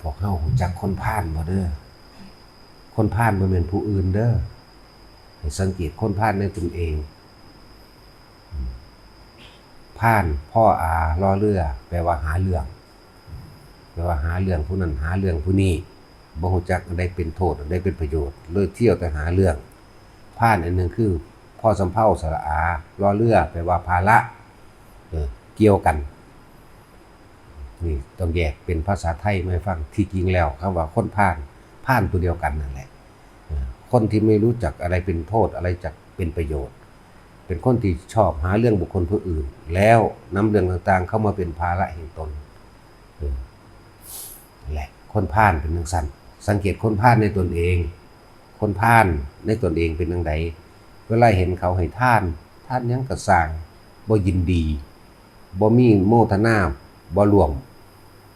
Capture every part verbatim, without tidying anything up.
พวกเฮารู้จักคนพาลบ่เด้อ คนพาลบ่แม่นผู้อื่นเด้อ ให้สังเกตคนพาลในตนเอง พาล พออา รอเรือ แปลว่าหาเรื่อง แปลว่าหาเรื่องผู้นั้นหาเรื่องผู้นี้ บ่รู้จักอันใดเป็นโทษอันใดเป็นประโยชน์ เลยเที่ยวแต่หาเรื่อง พาลอันหนึ่งคือ พอสำเภา สระอา รอเรือ แปลว่าภาระ เออ เกี่ยวกัน นี่ต้องแยกเป็นภาษาไทยมาให้ฟัง ที่จริงแล้วคำว่าคนพาล พาลตัวเดียวกันนั่นแหละ เออ คนที่ไม่รู้จักอะไรเป็นโทษ อะไรจักเป็นประโยชน์ เป็นคนที่ชอบหาเรื่องบุคคลผู้อื่น แล้วนำเรื่องต่างๆ เข้ามาเป็นภาระแห่งตน เออ นั่นแหละ คนพาลเป็นจั่งซั้น สังเกตคนพาลในตนเอง คนพาลในตนเองเป็นจั่งใด เวลาเห็นเขาให้ทาน ทานหยังก็ซ่าง บ่ยินดี บ่มีโมทนา บ่ร่วม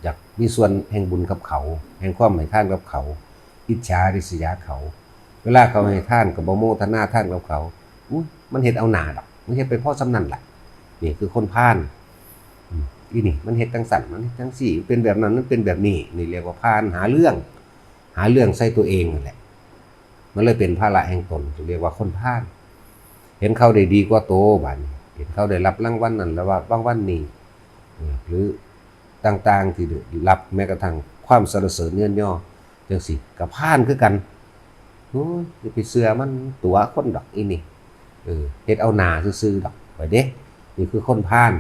อยากมีส่วนแห่งบุญกับเขา แห่งความให้ทานกับเขา อิจฉาริษยาเขา เวลาเขาให้ทานก็บ่โมทนาทานกับเขา อุ๊ย มันเฮ็ดเอาหน้าดอก มันเฮ็ดไปพอส่ำนั้นล่ะ นี่คือคนพาล อืม อีนี่มันเฮ็ดจั่งซั้น มันเฮ็ดจั่งซี้ เป็นแบบนั้น มันเป็นแบบนี้ นี่เรียกว่าพาล หาเรื่อง หาเรื่องใส่ตัวเองนั่นแหละ มันเลยเป็นภาระแห่งตน เรียกว่าคนพาล เห็นเขาได้ดีกว่าโต บาดนี้ เห็นเขาได้รับรางวัลนั่น หรือว่ารางวัลนี้ เออ หรือต่างๆ ที่ได้รับ แม้กระทั่งความสรรเสริญเยินยอ จั่งซี้ ก็พาลคือกัน โอ้ย อย่าไปเชื่อมัน ตั๋วคนดอกอีนี่ เออ เฮ็ดเอาหน้าซื่อๆ ดอก ไปเด้ นี่คือคนพาล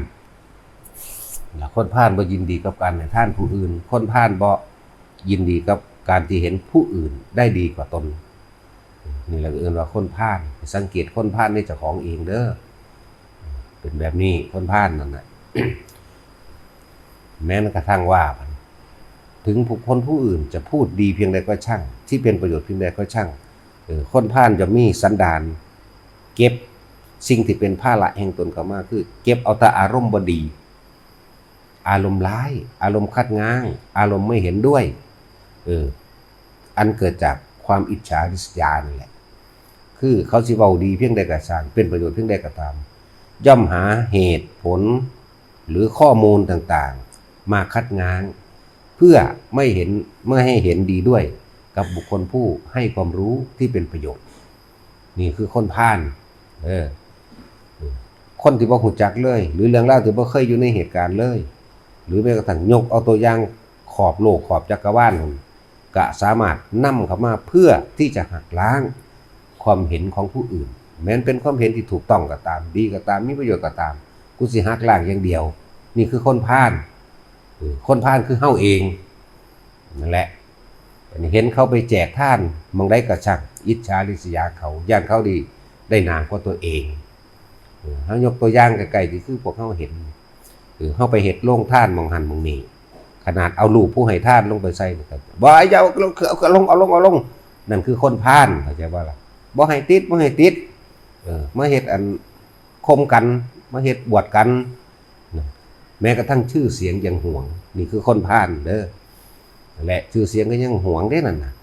และคนพาลบ่ยินดีกับการให้ทานผู้อื่น คนพาลบ่ยินดีกับการที่เห็นผู้อื่นได้ดีกว่าตน นี่แหละเอิ้นว่าคนพาล สังเกตคนพาลในเจ้าของเองเด้อ เป็นแบบนี้ คนพาลนั่นน่ะ แม้กระทั่งว่า ถึงบุคคลผู้อื่นจะพูดดีเพียงใดก็ช่าง ที่เป็นประโยชน์เพียงใดก็ช่าง เออ คนพาลจะมีสันดาน เก็บสิ่งที่เป็นภาระแห่งตนเข้ามา คือเก็บเอาแต่อารมณ์บ่ดี อารมณ์ร้าย อารมณ์คัดง้าง อารมณ์ไม่เห็นด้วย เออ อันเกิดจากความอิจฉาริษยานั่นแหละ คือเขาสิเว้าดีเพียงใดก็ซ่าง เป็นประโยชน์เพียงใดก็ตาม ย่อมหาเหตุผล หรือข้อมูลต่างๆ มาคัดง้าง เพื่อไม่เห็น ไม่ให้เห็นดีด้วยกับบุคคลผู้ให้ความรู้ที่เป็นประโยชน์ นี่คือคนพาล เออ คนที่บ่รู้จักเลย หรือเรื่องราวที่บ่เคยอยู่ในเหตุการณ์เลย หรือแม้กระทั่งยกเอาตัวอย่างขอบโลกขอบจักรวาลนั่น ก็สามารถนำเข้ามาเพื่อที่จะหักล้างความเห็นของผู้อื่น แม้นเป็นความเห็นที่ถูกต้องก็ตาม ดีก็ตาม มีประโยชน์ก็ตาม กูสิหักล้างอย่างเดียว นี่คือคนพาล เออ คนพาลคือเฮาเอง นั่นแหละ เห็นเขาไปแจกทานหม่องใดก็ช่าง อิจฉาริษยาเขา ย้านเขาดี ได้หน้ากว่าตัวเอง เออ เฮายกตัวอย่างใกล้ๆ ที่คือพวกเฮาเห็น เออ เฮาไปเฮ็ดโรงทานหม่องหั้นหม่องนี้ ขนาดเอารูปผู้ให้ทานลงไปใส่ก็ "บ่ อย่าเอาลง เอาลง เอาลง เอาลง" นั่นคือคนพาล เข้าใจบ่ล่ะ "บ่ให้ติด บ่ให้ติด" เออ มาเฮ็ดอันข่มกัน มาเฮ็ดอวดกัน นะ แม้กระทั่งชื่อเสียงยังหวง นี่คือคนพาลเด้อ และชื่อเสียงก็ยังหวงเด้นั่นน่ะ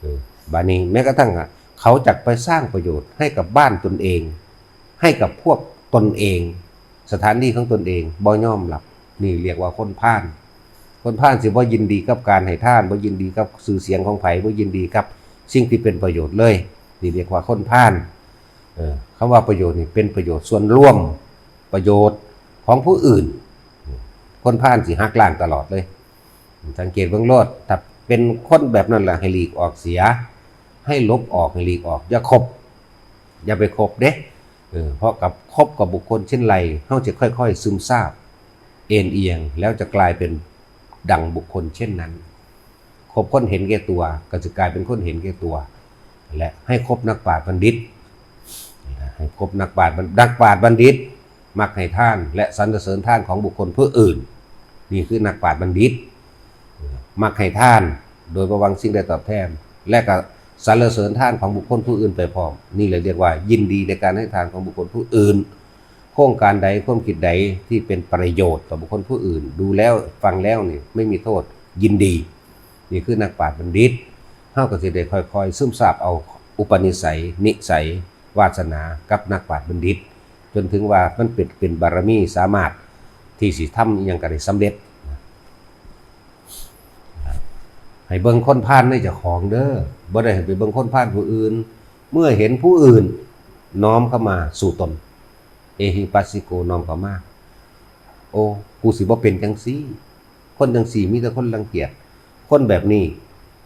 เออ บาดนี้แม้กระทั่งอะ เขาจักไปสร้างประโยชน์ให้กับบ้านตนเอง ให้กับพวกตนเอง สถานที่ของตนเอง บ่ยอมรับ นี่เรียกว่าคนพาล คนพาลสิบ่ยินดีกับการให้ทาน บ่ยินดีกับชื่อเสียงของไผ บ่ยินดีกับสิ่งที่เป็นประโยชน์เลย นี่เรียกว่าคนพาล เออ คำว่าประโยชน์นี่เป็นประโยชน์ส่วนรวม ประโยชน์ของผู้อื่น คนพาลสิหักล้างตลอดเลย สังเกตเบิ่งโลด ถ้าเป็นคนแบบนั้นล่ะ ให้หลีกออกเสีย ให้หลบออก ให้หลีกออก อย่าคบ อย่าไปคบเด้ เออ เพราะกับคบกับบุคคลเช่นไร เฮาจะค่อยๆ ซึมซาบ เอนเอียง แล้วจะกลายเป็นดังบุคคลเช่นนั้น คบคนเห็นแก่ตัว ก็จะกลายเป็นคนเห็นแก่ตัว และให้คบนักปราชญ์บัณฑิต ให้คบนักปราชญ์บัณ- นักปราชญ์บัณฑิต มักให้ทาน และสรรเสริญทานของบุคคลผู้อื่น นี่คือนักปราชญ์บัณฑิต เออ มักให้ทาน โดยบ่หวังสิ่งใดตอบแทน และก็สรรเสริญทานของบุคคลผู้อื่นไปพร้อม นี่แหละเรียกว่ายินดีในการให้ทานของบุคคลผู้อื่น โครงการใด ความคิดใดที่เป็นประโยชน์ต่อบุคคลผู้อื่น ดูแล้วฟังแล้วนี่ไม่มีโทษ ยินดี นี่คือนักปราชญ์บัณฑิต เฮาก็สิได้ค่อยๆ ซึมซาบเอาอุปนิสัย นิสัย วาสนากับนักปราชญ์บัณฑิต จนถึงว่ามันเป็น เป็นบารมีสามารถที่สิทำอิหยังก็ได้สำเร็จ ให้เบิ่งคนพาลในเจ้าของเด้อ บ่ได้ให้ไปเบิ่งคนพาลผู้อื่น เมื่อเห็นผู้อื่น น้อมเข้ามาสู่ตน เอหิปัสสิโก น้อมเข้ามา โอ้ กูสิบ่เป็นจังซี่ คนจังซี่มีแต่คนรังเกียจ คนแบบนี้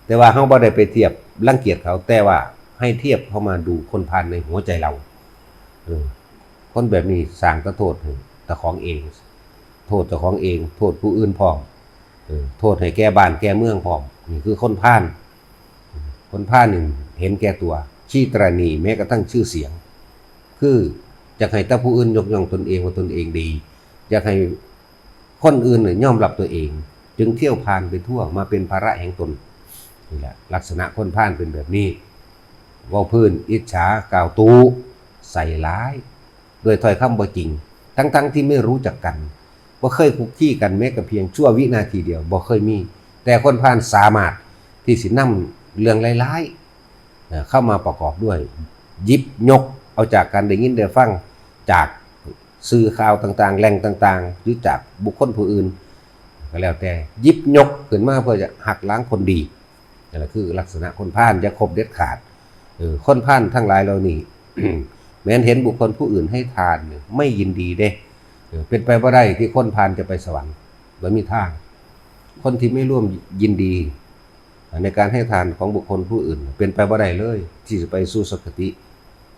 แต่ว่าเฮาบ่ได้ไปเทียบรังเกียจเขา แต่ว่าให้เทียบเข้ามาดูคนพาลในหัวใจเรา เออ คนแบบนี้สร้างแต่โทษให้เจ้าของเอง โทษเจ้าของเอง โทษผู้อื่นพร้อม เออ โทษให้แก่บ้านแก่เมืองพร้อม นี่คือคนพาล คนพาลนี่เห็นแก่ตัว ขี้ตระหนี่แม้กระทั่งชื่อเสียง คืออยากให้แต่ผู้อื่นยกย่องตนเองว่าตนเองดี อยากให้คนอื่นเนี่ยยอมรับตัวเอง จึงเที่ยวพาลไปทั่ว มาเป็นภาระแห่งตน นี่แหละ ลักษณะคนพาลเป็นแบบนี้ เว้าพื้น อิจฉา กล่าวตู่ ใส่ร้าย ด้วยถ้อยคำบ่จริง ทั้งๆที่ไม่รู้จักกัน บ่เคยคุกคีกันแม้กระเพียงชั่ววินาทีเดียว บ่เคยมี แต่คนพาลสามารถที่สินำเรื่องร้ายๆ เอ่อ เข้ามาประกอบด้วย หยิบยกเอาจากการได้ยินได้ฟัง จากสื่อข่าวต่างๆ แหล่งต่างๆ หรือจากบุคคลผู้อื่น ก็แล้วแต่ หยิบยกขึ้นมาเพื่อจะหักล้างคนดี นั่นแหละคือลักษณะคนพาล อย่าคบเด็ดขาด เออ คนพาลทั้งหลายเหล่านี้ แม้นเห็นบุคคลผู้อื่นให้ทานเนี่ย ไม่ยินดีเด้ เออ เป็นไปบ่ได้ที่คนพาลจะไปสวรรค์ บ่มีทาง คนที่ไม่ร่วมยินดี ในการให้ทานของบุคคลผู้อื่น เป็นไปบ่ได้เลย ที่จะไปสู่สุคติ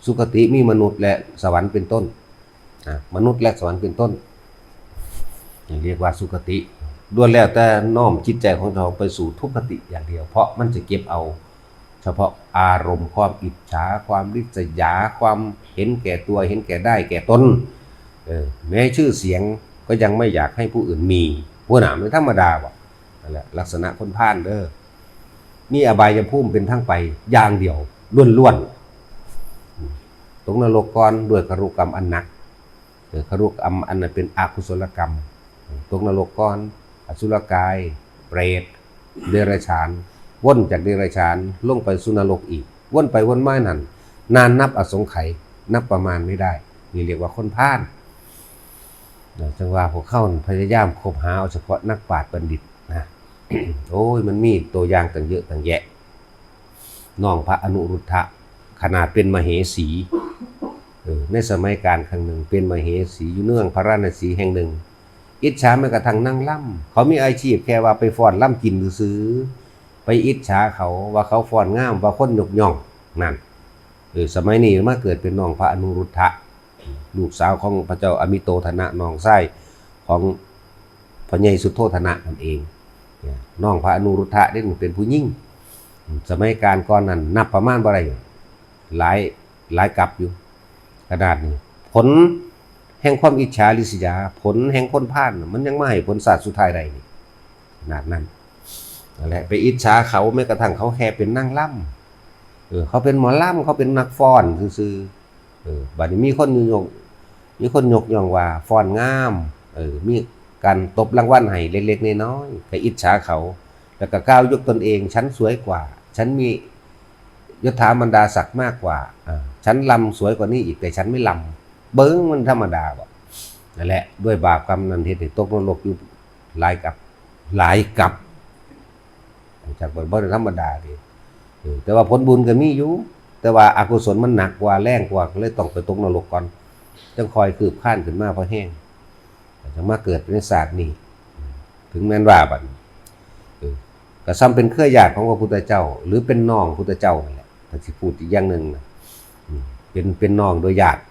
สุคติมีมนุษย์และสวรรค์เป็นต้น นะ มนุษย์และสวรรค์เป็นต้น เรียกว่าสุคติ ล้วนแล้วแต่น้อมจิตใจของเจ้าไปสู่ทุคติอย่างเดียว เพราะมันจะเก็บเอาเฉพาะอารมณ์ความอิจฉา ความริษยา ความเห็นแก่ตัว เห็นแก่ได้แก่ตน เออ แม้ชื่อเสียงก็ยังไม่อยากให้ผู้อื่นมี หัวหน้าไม่ธรรมดาว่ะ นั่นแหละ ลักษณะคนพาลเด้อ มีอบายภูมิเป็นทางไปอย่างเดียว ล้วนๆ ตกนรกก่อนด้วยคารุกรรมอันหนัก เออ คารุกรรมอันนั้นเป็นอกุศลกรรม ตกนรกก่อน อสุรกาย เปรต เดรัจฉาน วนจากเดรัจฉานลงไปสู่นรกอีก วนไปวนมานั่น นานนับอสงไขย นับประมาณไม่ได้ นี่เรียกว่าคนพาล นะ จังว่าพวกเขาพยายามคบหาเอาเฉพาะนักปราชญ์บัณฑิตนะ โอ้ย มันมีตัวอย่างตั้งเยอะตั้งแยะ น้องพระอนุรุทธะ ขนาดเป็นมเหสี เออ ในสมัยกาลครั้งหนึ่ง เป็นมเหสีอยู่เมืองพาราณสีแห่งหนึ่ง อิจฉาแม้กระทั่งนางลำ เขามีอาชีพแค่ว่าไปฟ้อนลำกินซื่อๆ ไปอิจฉาเขาว่าเขาฟ้อนงาม ว่าคนยกย่อง นั่น เออ สมัยนี้มาเกิดเป็นน้องพระอนุรุทธะ ลูกสาวของพระเจ้าอมิโตธนะ น้องชายของพระใหญ่สุโธธนะนั่นเอง เนี่ย น้องพระอนุรุทธะนี่เป็นผู้หญิง สมัยกาลก่อนนั้นนับประมาณบ่ได้ หลาย หลายกัปอยู่ ขนาดนี้ ผลแห่งความอิจฉาริษยา ผลแห่งคนพาลน่ะ มันยังมาให้ผลชาติสุดท้ายได้นี่ ขนาดนั้น นั่นแหละ ไปอิจฉาเขา แม้กระทั่งเขาแค่เป็นนางลำ เออ เขาเป็นหมอลำ เขาเป็นนักฟ้อนซื่อๆ เออ บัดนี้มีคนยก มีคนยกย่องว่าฟ้อนงาม เออ มีการตบรางวัลให้เล็กๆน้อยๆ ก็อิจฉาเขา แล้วก็กล่าวยกตนเอง ฉันสวยกว่า ฉันมียศถาบรรดาศักดิ์มากกว่า อ่า ฉันลำสวยกว่านี้อีก แต่ฉันไม่ลำ เบิ่งมันธรรมดาบ่ นั่นแหละ ด้วยบาปกรรมนั้นเฮ็ดให้ตกนรกอยู่หลายกัป หลายกัป จากบ่ บ่ธรรมดาเด้ เออ แต่ว่าผลบุญก็มีอยู่ แต่ว่าอกุศลมันหนักกว่า แรงกว่า ก็เลยต้องไปตกนรกก่อน จังค่อยคืบคลานขึ้นมาพอแฮง จังมาเกิดในชาตินี้ ถึงแม้นว่าบัดนี้ เออ ก็ซ่ำเป็นเครือญาติของพระพุทธเจ้า หรือเป็นน้องพุทธเจ้านั่นแหละ ถ้าสิพูดอีกอย่างหนึ่งนะ อืม เป็น เป็นน้องโดยญาติ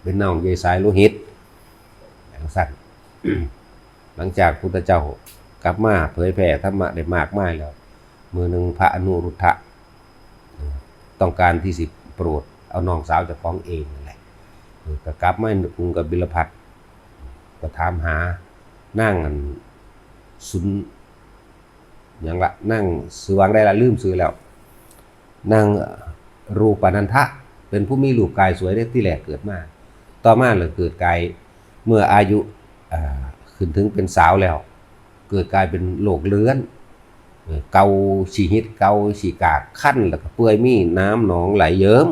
เป็นน้องโดยสายโลหิต จังซั่น หลังจากพุทธเจ้ากลับมาเผยแผ่ธรรมะได้มากมายแล้ว มื้อหนึ่งพระอนุรุทธะ เอ่อ ต้องการที่สิโปรดเอาน้องสาวเจ้าของเองนั่นแหละ เออ ก็กลับมาในกรุงกบิลพัสดุ์ ก็ถามหานางอันสุน หยังละ นางชื่อว่าได้ละ ลืมชื่อแล้ว นางรูปนันทะ เป็นผู้มีรูปกายสวยได้ที่แรกเกิดมา ต่อมาเลยเกิดกายเมื่ออายุ อ่า ขึ้นถึงเป็นสาวแล้ว เกิดกายเป็นโรคเรื้อน เอ่อ เกาขี้หิด เกาขี้กาก คัน แล้วก็เปื่อย มีน้ำหนองไหลเยิ้ม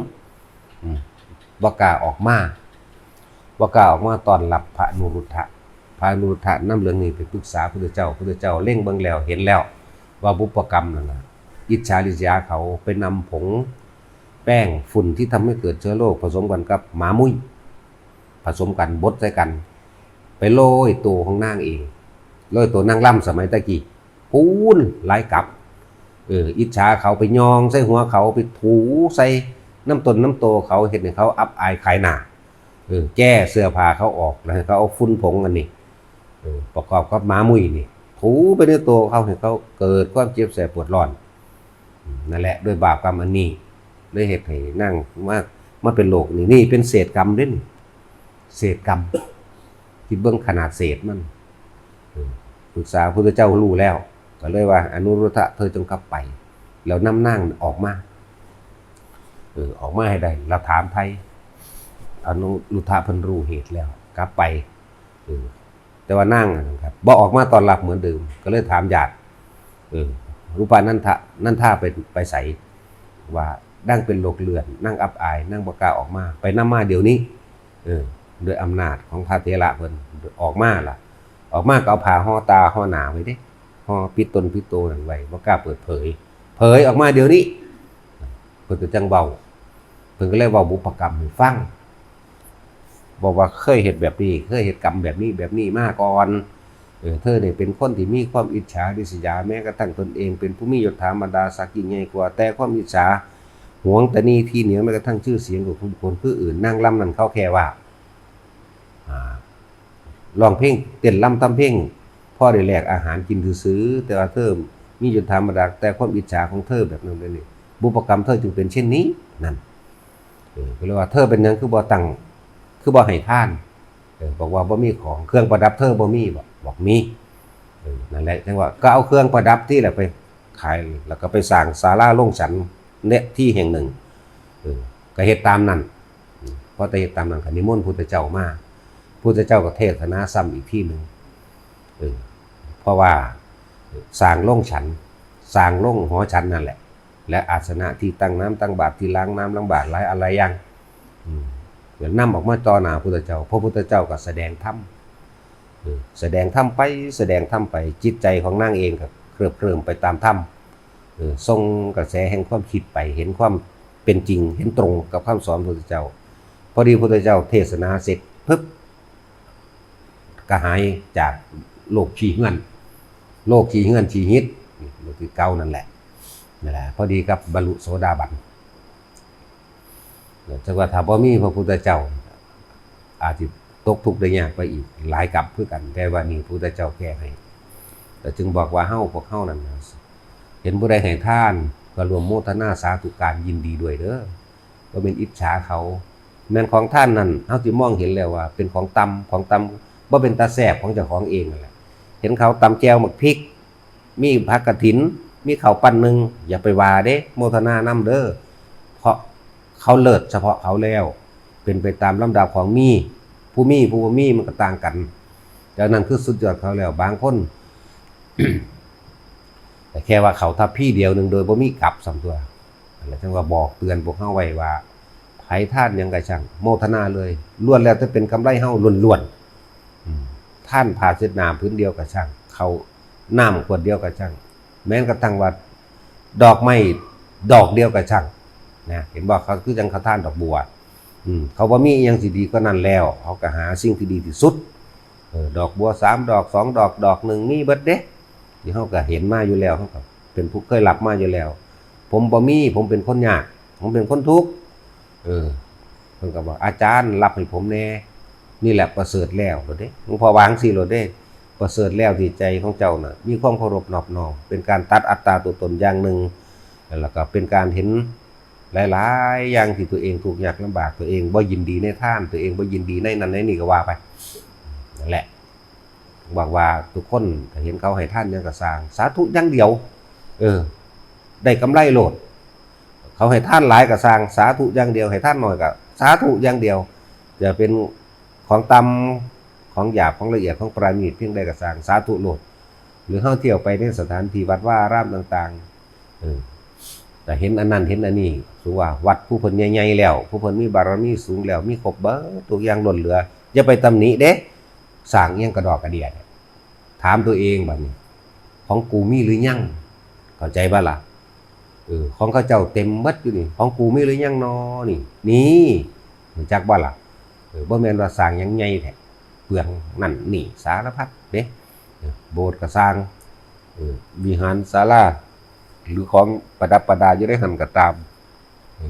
อืม บ่กล้าออกมา บ่กล้าออกมาต้อนรับพระอนุรุทธะ พระอนุรุทธะนำเรื่องนี้ไปปรึกษาพุทธเจ้า พุทธเจ้าเล็งเบิ่งแล้วเห็นแล้ว ว่าบุพกรรมนั่นนะ อิจฉาริษยาเขาไปนำผงแป้งฝุ่นที่ทำให้เกิดเชื้อโรคผสมกันกับหมามุ้ย ผสมกันบดใส่กัน ไปโรยตัวของนางเอง โรยตัวนางลำสมัยตะกี้ ปูนหลายกับ เออ อิจฉาเขาไปยองใส่หัวเขา ไปถูใส่น้ำตนน้ำโตเขา เฮ็ดให้เขาอับอายขายหน้า เออ แก้เสื้อผ้าเขาออก แล้วให้เขาเอาฝุ่นผงอันนี้ เออ ประกอบกับหมามุ้ยนี่ ถูไปในตัวเขา ให้เขาเกิดความเจ็บแสบปวดร้อน อืม นั่นแหละ ด้วยบาปกรรมอันนี้ เลยเฮ็ดให้นางมา มาเป็นโรคนี่ นี่เป็นเศษกรรมเด้นี่ เศษกรรม คิดเบิ่งขนาดเศษมัน เออ ปรึกษาพระพุทธเจ้ารู้แล้ว ก็เลยว่า อนุรุทธะ เธอจงกลับไป แล้วนำนางออกมา เออ ออกมาให้ได้ แล้วถามไถ่ อนุรุทธะเพิ่นรู้เหตุแล้ว กลับไป เออ แต่ว่านางนั่นครับ บ่ออกมาต้อนรับเหมือนเดิม ก็เลยถามญาติ เออ รูปานันทะ นันทาไป ไปไส ว่านางเป็นโรคเลือด นางอับอาย นางบ่กล้าออกมา ไปนำมาเดี๋ยวนี้ เออ ด้วยอำนาจของพระเถระเพิ่น ออกมาล่ะ ออกมาก็เอาผ้าห่อตาห่อหน้าไว้เด้ ห่อปิดตนปิดโตนั่นไว้ บ่กล้าเปิดเผย เผยออกมาเดี๋ยวนี้ เพิ่นก็จั่งเว้า เพิ่นก็เลยเว้าบุพกรรมให้ฟัง บอกว่าเคยเฮ็ดแบบนี้ เคยเฮ็ดกรรมแบบนี้ แบบนี้มาก่อน เออ เธอเนี่ยเป็นคนที่มีความอิจฉาริษยา แม้กระทั่งตนเองเป็นผู้มียศถาบรรดาศักดิ์ยิ่งใหญ่กว่า แต่ความอิจฉาหวงตะนีทีเหนียวแม้กระทั่งชื่อเสียงของคนผู้อื่น นางลำนั้นเขาแค่ว่า อ่า ร้องเพลง เต้นรำทำเพลง พอได้แลกอาหารกินซื่อๆ แต่ว่าเธอมียศถาบรรดา แต่ความอิจฉาของเธอแบบนั้นแบบนี้ บุพกรรมเธอจึงเป็นเช่นนี้ นั่น เออ ก็เลยว่า เธอเป็นหยังคือบ่ตั้ง คือบ่ให้ทาน เออ บอกว่าบ่มีของ เครื่องประดับเธอบ่มีบ่ บอกมี เออ นั่นแหละ จั่งว่าก็เอาเครื่องประดับที่แหละไปขาย แล้วก็ไปสร้างศาลาลงฉัน เนี่ย ที่แห่งหนึ่ง เออ ก็เฮ็ดตามนั้น อืม พอแต่เฮ็ดตามนั้นก็นิมนต์พุทธเจ้ามา พุทธเจ้าก็เทศนาซ้ำอีกทีหนึ่ง เออ เพราะว่าสร้างลงฉัน สร้างลงหอฉันนั่นแหละ และอาสนะที่ตั้งน้ำตั้งบาตร ที่ล้างน้ำล้างบาตร หลายอะไรอย่าง อืม เดี๋ยวนำออกมาต่อหน้าพุทธเจ้า พระพุทธเจ้าก็แสดงธรรม เออ แสดงธรรมไป แสดงธรรมไป จิตใจของนางเองก็เคลิบเคลิ้มไปตามธรรม เออ ส่งกระแสแห่งความคิดไป เห็นความเป็นจริง เห็นตรงกับคำสอนพระพุทธเจ้า พอดีพระพุทธเจ้าเทศนาเสร็จปุ๊บ ก็หายจากโรคขี้เหื่อน โรคขี้เหื่อนขี้หิด นี่โรคที่เก่านั่นแหละ นั่นแหละ พอดีกับบรรลุโสดาบัน จั่งว่าถ้าบ่มีพระพุทธเจ้า อาจสิตกทุกข์ได้ยากไปอีกหลายกับคือกัน แต่ว่านี่พระพุทธเจ้าแก้ให้ แล้วจึงบอกว่าเฮา พวกเฮานั่นนะ เห็นผู้ใดให้ทาน ก็ร่วมโมทนาสาธุการยินดีด้วยเด้อ บ่แม่นอิจฉาเขา แม่นของทานนั่น เฮาสิมองเห็นแล้วว่าเป็นของต่ำ ของต่ำ บ่เป็นตาแซ่บของเจ้าของเองนั่นแหละ เห็นเขาตำแจ่วหมากพริก มีผักกฐิน มีข้าวปั้นหนึ่ง อย่าไปว่าเด้ โมทนานำเด้อ เพราะเขาเลิศเฉพาะเขาแล้ว เป็นไปตามลำดับของมี ผู้มี ผู้บ่มี มันก็ต่างกัน ดังนั้นคือสุดยอดเขาแล้ว บางคน แต่แค่ว่าเขาทัพพีเดียวหนึ่งโดยบ่มีกลับซ้ำตัว นั่นแหละจั่งว่าบอกเตือนพวกเฮาไว้ว่า ไผทานหยังก็ช่าง โมทนาเลย ล้วนแล้วแต่เป็นกำไรเฮาล้วนๆ อืม ทานผ้าเช็ดหน้าผืนเดียวก็ช่าง ข้าวน้ำขวดเดียวก็ช่าง แม้กระทั่งว่าดอกไม้ดอกเดียวก็ช่าง นะ เห็นบ่ เขาคือจั่งเขาทานดอกบัว อืม เขาบ่มีอิหยังสิดีกว่านั้นแล้ว เขาก็หาสิ่งที่ดีที่สุด เออ ดอกบัวสามดอก สองดอก ดอกหนึ่ง มีเบิดเด้ ที่เฮาก็เห็นมาอยู่แล้ว เฮาก็เป็นผู้เคยรับมาอยู่แล้ว ผมบ่มี ผมเป็นคนยาก ผมเป็นคนทุกข์ เออ เพิ่นก็บอก "อาจารย์รับให้ผมแน่" นี่แหละประเสริฐแล้วโลดเด้ หลวงพ่อว่าจั่งซี้โลดเด้ "ประเสริฐแล้วที่ใจของเจ้าน่ะ มีความเคารพนอบน้อม เป็นการตัดอัตตาตัวตนอย่างหนึ่ง แล้วก็เป็นการเห็นหลายๆ อย่างที่ตัวเองทุกข์ยากลำบาก ตัวเองบ่ยินดีในทาน ตัวเองบ่ยินดีในนั้นในนี่" ก็ว่าไป นั่นแหละ บอกว่าทุกคนถ้าเห็นเขาให้ทานหยังก็ซ่าง สาธุอย่างเดียว เออ ได้กำไรโลด เขาให้ทานหลายก็ซ่าง สาธุอย่างเดียว ให้ทานน้อยก็สาธุอย่างเดียว จะเป็นของต่ำ ของหยาบ ของละเอียด ของปราณีตเพียงใดก็ซ่าง สาธุโลด หรือเฮาเที่ยวไปในสถานที่วัดวาอารามต่างๆ เออ แต่เห็นอันนั้นเห็นอันนี้ สมมุติว่าวัดผู้เพิ่นใหญ่ๆแล้ว ผู้เพิ่นมีบารมีสูงแล้ว มีครบเบิดทุกอย่างล้นเหลือ อย่าไปตำหนิเด้ ซ่างอิหยังกระดอกกระเดี้ยเนี่ย ถามตัวเองบัดนี้ ของกูมีหรือยัง เข้าใจบ่ล่ะ? เออ ของเขาเจ้าเต็มหมดอยู่นี่ ของกูมีหรือยังนอนี่ นี่ รู้จักบ่ล่ะ? เออ บ่แม่นว่าสร้างหยังใหญ่แท้ เปลืองนั่นนี่สารพัดเด้ เออ โบสถ์ก็สร้าง เออ วิหารศาลา หรือของประดับประดาอยู่ในหั่นก็ตาม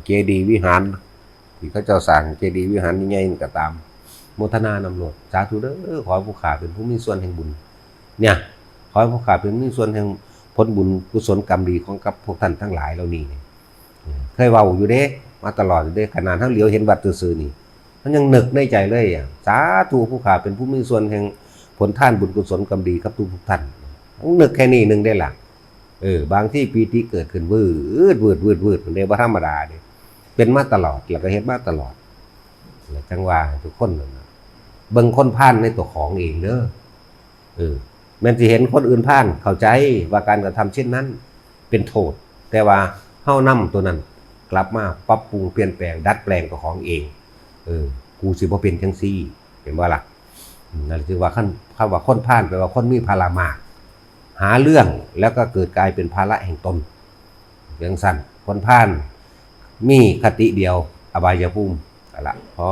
เจดีย์วิหาร ที่เขาเจ้าสร้างเจดีย์วิหารใหญ่ๆนั่นก็ตาม โมทนานำโลด สาธุเด้อ ขอให้ผู้ข้าเป็นผู้มีส่วนแห่งบุญ เนี่ย ขอให้ผู้ข้าเป็นผู้มีส่วนแห่งผลบุญกุศลกรรมดีของกับพวกท่านทั้งหลายเหล่านี้เนี่ย เออ เคยเว้าอยู่เด้ มาตลอดอยู่เด้ ขนาดเฮาเหลียวเห็นวัดซื่อๆนี่ มันยังนึกในใจเลยอะ สาธุ ผู้ข้าเป็นผู้มีส่วนแห่งผลทานบุญกุศลกรรมดีกับทุกๆท่าน นึกแค่นี้หนึ่งได้ล่ะ เออ บางทีปีติเกิดขึ้นวืด วืด วืด วืด มันได้บ่ธรรมดาเด้ เป็นมาตลอด แล้วก็เฮ็ดมาตลอด แล้วจั่งว่าให้ทุกคนนั่นน่ะ เบิ่งคนพาลในตัวของเองเด้อ เออ แม่นสิเห็นคนอื่นพาล เข้าใจว่าการกระทำเช่นนั้นเป็นโทษ แต่ว่าเฮานำตัวนั้นกลับมาปรับปรุงเปลี่ยนแปลงดัดแปลงตัวของเอง เออ กูสิบ่เป็นจั่งซี้ เห็นบ่ล่ะ? อืม นั่นคือว่าคัน คำว่าคนพาลแปลว่าคนมีภาระมาก หาเรื่องแล้วก็เกิดกลายเป็นภาระแห่งตน จั่งซั้น คนพาลมีคติเดียว อบายภูมิ เอาละ พอ